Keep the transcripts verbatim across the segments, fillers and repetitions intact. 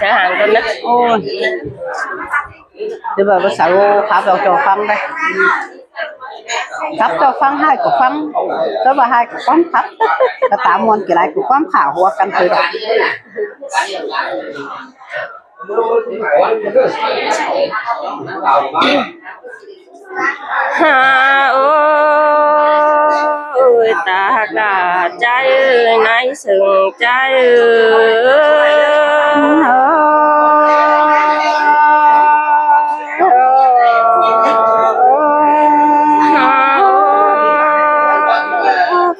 Chả hàng con nít. Ôi. Thế mà có sao khắp đâu cho phăng đây. Khắp cho phăng hai của phăng. Có bà hai của phăng khắp. Có tám môn kia lại của phăng khảo hùa căn cứ đó. Ha ơi, ta cả trai ơi, nái sừng trai ơi.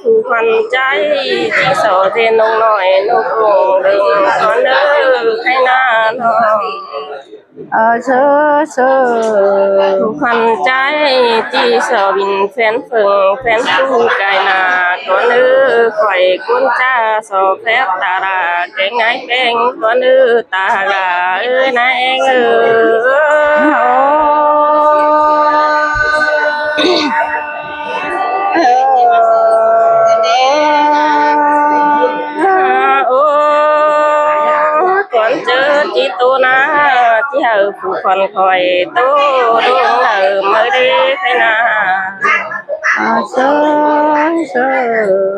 Phủ Khuôn trai, ꞌchí sổ ꞌtẹ ꞌnọng ꞌnọi, ꞌnọng ꞌcốn đơng, con ơi, khay ꞌna ꞌnọng. Ơ, sơ, sơ. Phủ Khuôn trai, ꞌchí sổ bỉn phén phưng, phén pú cai ꞌna, con ơi, khỏi ꞌcốn ꞌchá sổ phép ta ra, kéng ải kéng, con ơi, ta ra, ơi, nái ꞌéng ơi. Ơ, ơ, con ꞌchớ ꞌchí ꞌtố ꞌna, ꞌchí hảư phủ khuôn khỏi ꞌtố đôn đaư ꞌmự đé khay ꞌna. Ơ, sơ, sơ.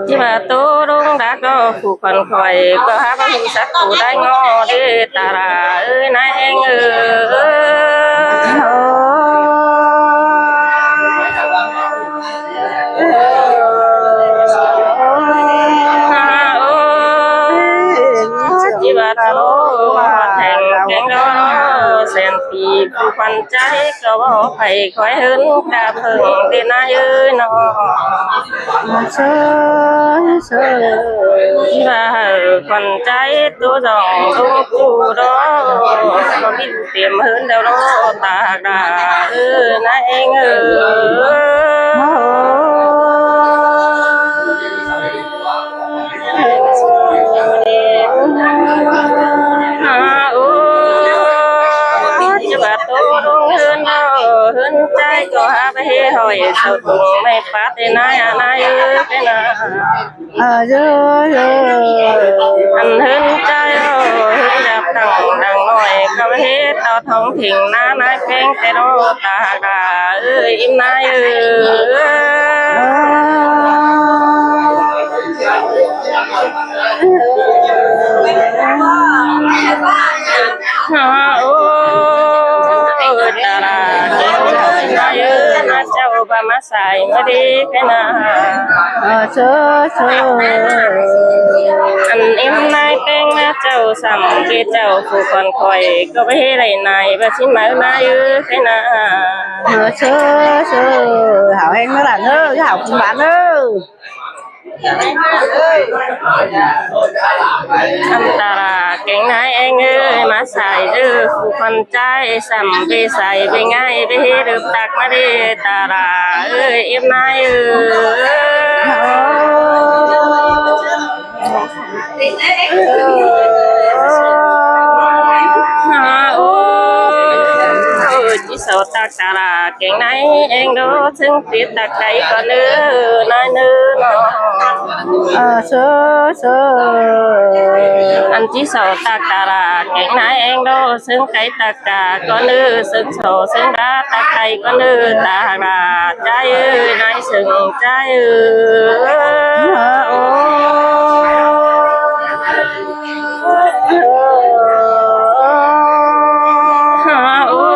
ꞌChí ꞌva ꞌtố đôn đaư ꞌcọ phủ khuôn khỏi ꞌcọ hák ꞌva phủ sắc phủ đai ꞌngo đé ta ra, ơi, nái ꞌéng ơi. ꞌChí ꞌva ꞌtố thẻng kéng ꞌngo sen pi phủ khuôn trai ꞌcọ ꞌva phải khỏi ꞌhướn cá phưng đé nái ơi ꞌnọ. ꞌChí ꞌva hảư khuôn trai ꞌtố dong tung cu đó, ꞌcọ bít tiêm ꞌhướn đao đó, ta ra, ơi, nái ꞌéng ơi. Ha, ơ, ꞌchí ꞌva ꞌtố đôn ꞌhướn đó, ꞌhướn trai ꞌcọ hák ꞌva hế hỏi sổ tung ꞌmạy pát đé nái, a, nái ơi, khay ꞌna. Ơ, dơ, dơ. Ăn ꞌhướn trai ơ, ꞌhướn đạp tẳng đăng ꞌnọi, ꞌcọ ꞌva hế tao thong thính ꞌna nái kéng ꞌtẹ đó, ta ra, ơi, ím nái ơi. Ha, ơ, ta ra, nái ơi, ꞌna chảu ꞌva ꞌmá sai ꞌmá đé khay ꞌna. Ơ, sơ, sơ. Ăn ím nái kéng ꞌna chảu sắm ꞌpi chảu phủ khuôn khỏi ꞌcọ ꞌva hế đảy nái ꞌva ꞌchí ꞌmá nái ơi khay ꞌna. Ơ, sơ, sơ. Hảo ꞌhéng ꞌnớ lả ꞌnớ, hảo phún bán ꞌnớ. Ăn ta ra kéng nái ꞌéng ơi, ꞌmá sai ꞌdớ, phủ khuôn trai sắm ꞌpi sai ꞌpi ꞌngai ꞌpi hế đớp tắc ꞌmá đé ta ra, ơi, ím nái ơi. Ha, ơ, ơ, ꞌchí sổ tắc ta ra kéng nái ꞌéng đó, ꞌsướng pít tắc cay con ơi, nái ꞌnớ ꞌnọ. Ơ, sơ, sơ. Ăn ꞌchí sổ tắc ta ra kéng nái ꞌéng đó, ꞌsướng cay tắc ca con ơi, ꞌsướng sổ, ꞌsướng đá tắc cay con ơi, ta ra trai ơi, nái sưng trai ơi. Ha, ơ, ơ,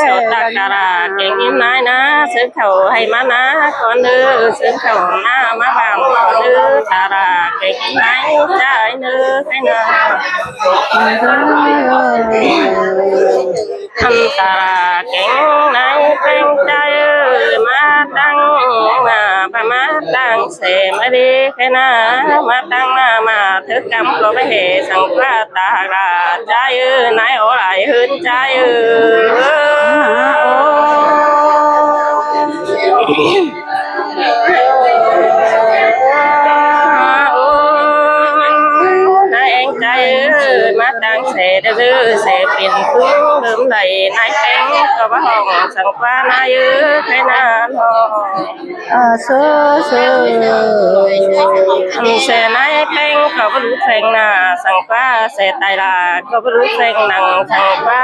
sổ tắc ta ra kéng ím nái ꞌna, ꞌsướng khảu ꞌhạy ꞌmá ꞌna con ơi, ꞌsướng khảu ꞌna ꞌmá bang con ơi, ta ra kéng ím nái trai ꞌnớ khay ꞌna. Ăn ta ra kéng nái kéng trai ơi, ꞌmá tẳng ꞌmá, ꞌva ꞌmá tẳng sẻ ꞌmá đé khay ꞌna, ꞌmá tẳng ꞌmá ꞌmá thứ cắm ꞌcọ ꞌva hế săng ꞌva ta ra trai ơi, nái ók lai ꞌhướn trai ơi. Nái ꞌéng trai ơi, ꞌmá ꞌtáng ꞌsẹ đaư, ꞌsẹ piến ꞌpứng đơm đảy, nái ꞌpéng ꞌcọ báu hỏng săng ꞌquá nái ꞌới, khay ꞌnán ꞌnọ. Ờ, sớ, sớ. ꞌSẹ nái ꞌpéng ꞌcọ báu đu pheng nả săng ꞌquá, ꞌsẹ tai lả ꞌcọ báu đu pheng nẳng săng ꞌquá.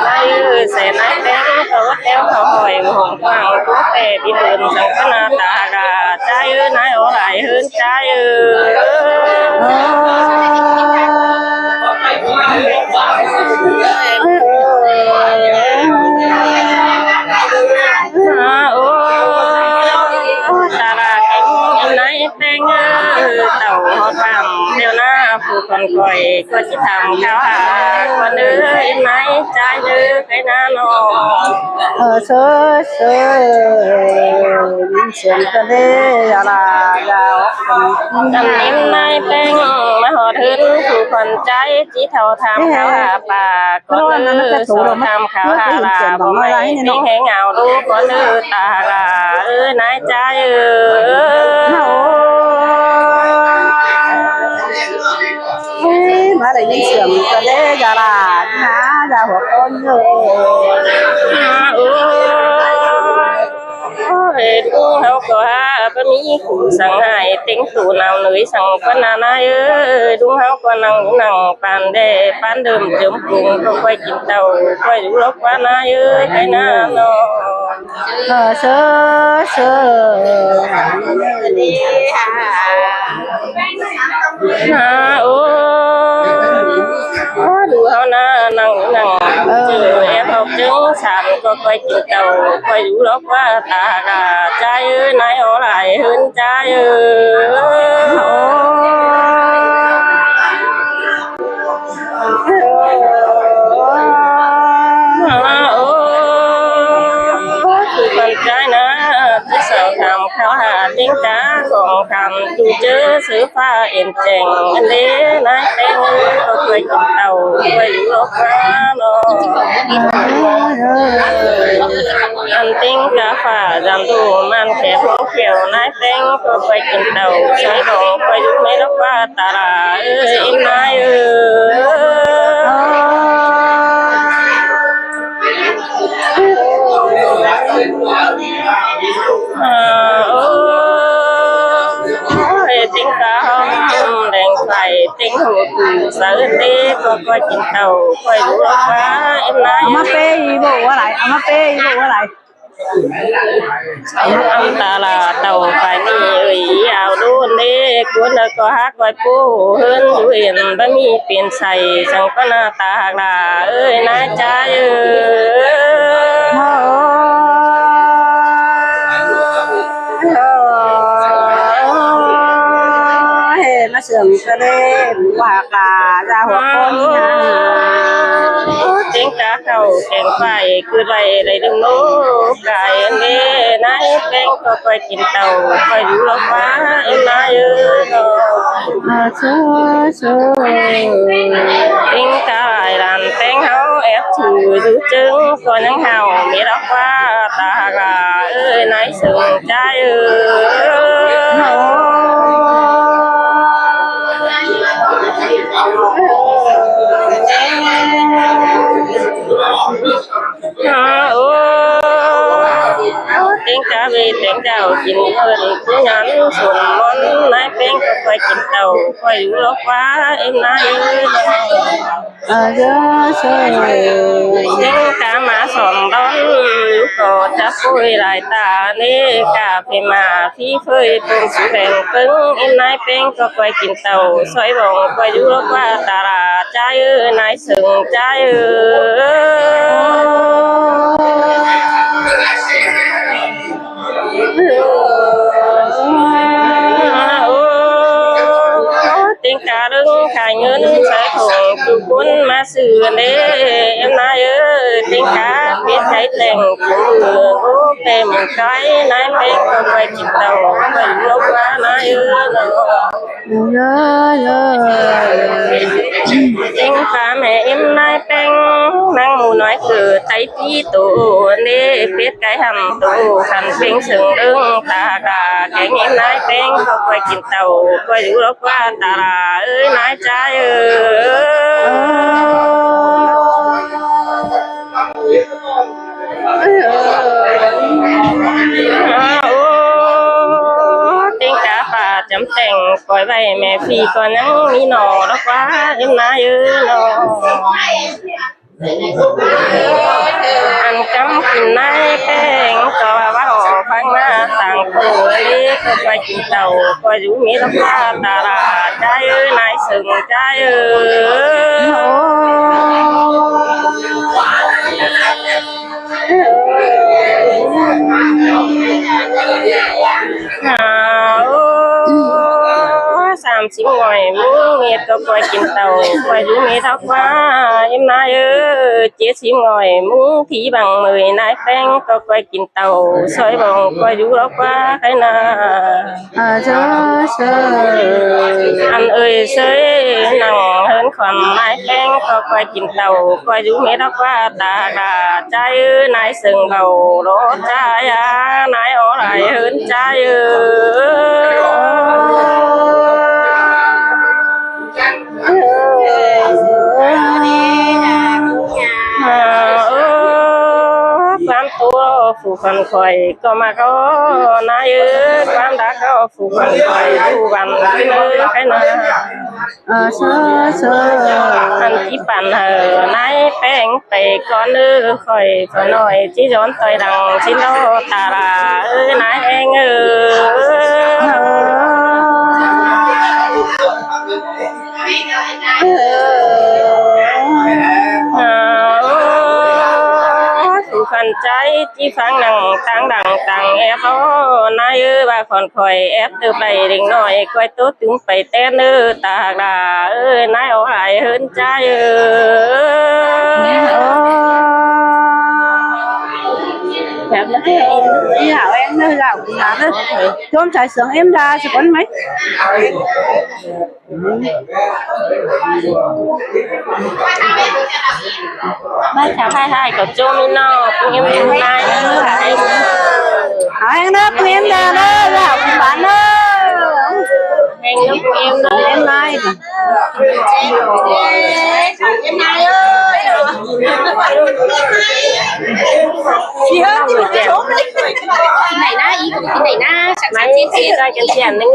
Nái ꞌới, ꞌsẹ nái ꞌpéng ꞌcọ báu ꞌteo khảu hỏi hỏng quảng cú pẻ bí tưn săng ꞌquá nả ta lả. Chái ꞌới, nái ók lai ꞌhướn chái ꞌới. Ơ, ơ, ơ, ta lả kéng nái ꞌpéng ꞌới, tảu ꞌhọt ꞌpặm ꞌteo ꞌná phủ ꞌcọn khỏi ꞌcọ ꞌchí tham kháo hả ꞌcọn ꞌới, nái chái ꞌới, khay ꞌnán ꞌnọ. Ờ, sớ, sớ. Sướng ꞌcọ đé, dá lả, dá ók ꞌcọn. Ăn ꞌếm nái ꞌpéng ꞌmá ꞌhọt ꞌhướn phủ ꞌcọn, chái ꞌchí thảu tham kháo hả pả ꞌcọn ꞌới, thảu tham kháo hả lả bók ꞌmạy ꞌtếng ꞌhéng au đu ꞌcọn ꞌới, ta lả ꞌới, nái chái ꞌới. Ê, ꞌmá đảy ꞌnhính sướng ꞌcọ đé, dá lả, ꞌná, dá ꞌhọt ꞌcọn ꞌới. Ôi, ôi, ôi, ôi, ôi, ôi, ôi, ôi, ôi, ôi, ôi, ôi, ôi, ôi, ôi, ôi, ꞌlụk ꞌháu ꞌcọ hák báu ꞌmí phủ săng ꞌhại ꞌtếng tủ nao nới săng ꞌquá nả nái ꞌới. ꞌLụk ꞌháu ꞌcọ nẳng nẳng pán đe pán đơm chớm cuông ꞌcọ ꞌquái kin tảu ꞌquái đu lốc ꞌquá nái ꞌới, khay ꞌnán ꞌnọ. Ờ, sớ, sớ. Hả, ô, ô, đu ꞌháu ꞌná nẳng nẳng. Ờ. Chứ ép ꞌháu ꞌchương săn ꞌcọ ꞌquái kin tảu ꞌquái đu lốc ꞌquá ta lả, chái ꞌới, nái ók lai ꞌhướn chái ꞌới. Ơ. Ơ, ơ, ơ, ơ, phủ ꞌcọn chái nả, ꞌchí sau tham kháo hả ꞌtếng cá khong tham tu ꞌchớ sứ ꞌphạ ên chẻng, ăn đé nái ꞌpéng ꞌcọ ꞌquái kin tảu ꞌquái đu lốc ꞌquá ꞌnọ. Ăn ꞌtếng cá phả dăm đu ꞌman khé phong khẻo, nái ꞌpéng ꞌcọ ꞌquái kin tảu ꞌsái bỏng ꞌquái đu ꞌmé lốc ꞌquá ta lả ꞌới, ꞌếm nái ꞌới. Ơ, ơ, ơ, ꞌtếng cá hom đeng phải ꞌtếng hô tủ sáư té ꞌcọ ꞌquái kin tảu ꞌquái đu lốc ꞌquá, ꞌếm nái. Au ꞌmá pê ꞌí báu ꞌva lai, au ꞌmá pê ꞌí báu ꞌva lai. Ăn ta lả tảu phải ꞌnị ới, au đôn đé cuốn đa ꞌcọ hák ꞌquái pú ꞌhướn đu hên báu ꞌmí piến say săng ꞌquá nả ta lả ꞌới, nái chái ꞌới. Ơ, hê, ꞌmá sướng ꞌcọ đé, ꞌquá hák lả, dá ꞌhọt ꞌcọn ꞌnị nả. Ơ, ꞌtếng cá khảu keng phải ꞌcứ ꞌvạy đảy đơng ꞌlụk cai ăn đé, nái ꞌpéng ꞌcọ ꞌquái kin tảu ꞌquái đu lốc ꞌquá, ꞌếm nái ꞌới. Ơ, sớ, sớ. ꞌTếng cá lai lăn ꞌpéng ꞌháu ép thử đu ꞌchương ꞌcọ ꞌnhắng hảu ꞌmí lốc ꞌquá ta lả ꞌới, nái sướng chái ꞌới. Hả, ô, ô, ꞌtếng cá ꞌvạy ꞌtếng chảu kin ơn ꞌcú nhắn sốn ꞌmón, nái ꞌpéng ꞌcọ ꞌquái kin tảu ꞌquái đu lốc ꞌquá, ꞌếm nái ꞌới. Ơ, dơ, sơ. ꞌTếng cá ꞌmá sỏm đón, ꞌcọ chắp ꞌpội lai ta ꞌnị, cá phi ꞌmá phi ꞌphới tôm sú bẻng ꞌpứng, ꞌếm nái ꞌpéng ꞌcọ ꞌquái kin tảu ꞌsái bỏng ꞌquái đu lốc ꞌquá ta lả, chái ꞌới, nái sướng chái ꞌới. Ô, ô, ꞌtếng cá đơng khai ꞌngớn sáư khong ꞌchu cốn ꞌmá sư ăn đé, ꞌếm nái ꞌới, ꞌtếng cá pết cáy tẻng ꞌchu mưa, ô, pé mưng cáy, nái ꞌpéng ꞌcọ ꞌquái kin tảu ꞌquái đu lốc ꞌquá nái ꞌới. Dơ, dơ. ꞌTếng cá mẹ ꞌếm nái ꞌpéng, ꞌnăng ꞌmự ꞌnọi ꞌcọ tai ꞌchí tô, ăn đé pết cáy hẳn tô, khăn ꞌpéng sướng đơng ta lả, kéng ꞌếm nái ꞌpéng ꞌcọ ꞌquái kin tảu ꞌquái đu lốc ꞌquá ta lả ꞌới, nái chái ꞌới. Đảy mẹ phi ꞌcọ ꞌnhắng ꞌmí ꞌnọ ꞌlẹo ꞌquá, ꞌếm ꞌnái ới ꞌnọ. Ăn ꞌcắm kin ꞌnái ꞌpéng ꞌcọ ꞌvạu ꞌphắng ꞌná tang ꞌpưa ꞌlế ꞌcọ ꞌquái kin tảu ꞌcọ dú mết ꞌlẹo ꞌquá ta la, ꞌchái ới ꞌnái sưng ꞌchái ới. Hả, ơ, sam síp ꞌngọi ꞌmướng mết ꞌcọ ꞌquái kin tảu ꞌcọ dú mết ꞌlẹo ꞌquá, ꞌếm ꞌnái ới. Chết síp ꞌngọi ꞌmướng thí bang ꞌmơi ꞌnái ꞌpéng ꞌcọ ꞌquái kin tảu ꞌsội bong ꞌcọ dú ꞌlẹo ꞌquá ꞌkhạy ꞌna. Ăn ơi ꞌsới nẳng ꞌhướn khuôn ꞌnái ꞌpéng ꞌcọ ꞌquái kin tảu ꞌcọ dú mết ꞌlẹo ꞌquá ta la, ꞌchái ới ꞌnái sưng bau lỏ ꞌchái a, ꞌnái ók lai ꞌhướn ꞌchái ới. Hả, ơ, ꞌquám ꞌtố phủ khuôn khỏi ꞌcọ ꞌmặc ꞌnái ới, ꞌquám đắc ꞌcọ phủ khuôn khỏi ꞌlẹo ꞌcọ dú băn ꞌkhạy ꞌna. Ăn ꞌchí păn hảư ꞌnái ꞌpéng pay ꞌcón ới, khỏi phủ ꞌnọi ꞌchí dón ꞌtoi đăng ꞌchí ꞌló ta la ới ꞌnái ꞌpéng ới. Hả, ơ, phủ khuôn ꞌchái ꞌchí ꞌphắng nẳng tang đăng tang ép ꞌnái ới, ꞌva khuôn khỏi ép ꞌtứ pay đeng ꞌnọi ꞌcoi ꞌtố tứm pay ꞌtén ới, ta la ới ꞌnái ók lai ꞌhướn ꞌchái ới. Chốm ꞌchái sương ꞌếm đa ꞌsứ ꞌcốn ꞌmí. Bác chào hai hai có chôm ꞌnị ꞌnọ, ꞌpứng ꞌếm ꞌnái. Hả, ꞌhéng ꞌnớ, ꞌpứng ꞌếm đa ꞌnớ, lảo ꞌpứng bán ꞌnớ. ꞌHéng ꞌnớ, ꞌpứng ꞌếm ꞌnớ. ꞌEm ꞌnái. Chị ơi, chị ơi. Cái này ná, ý của cái này ná, sẵn sàng chia sẻ. Mấy cái tiền này.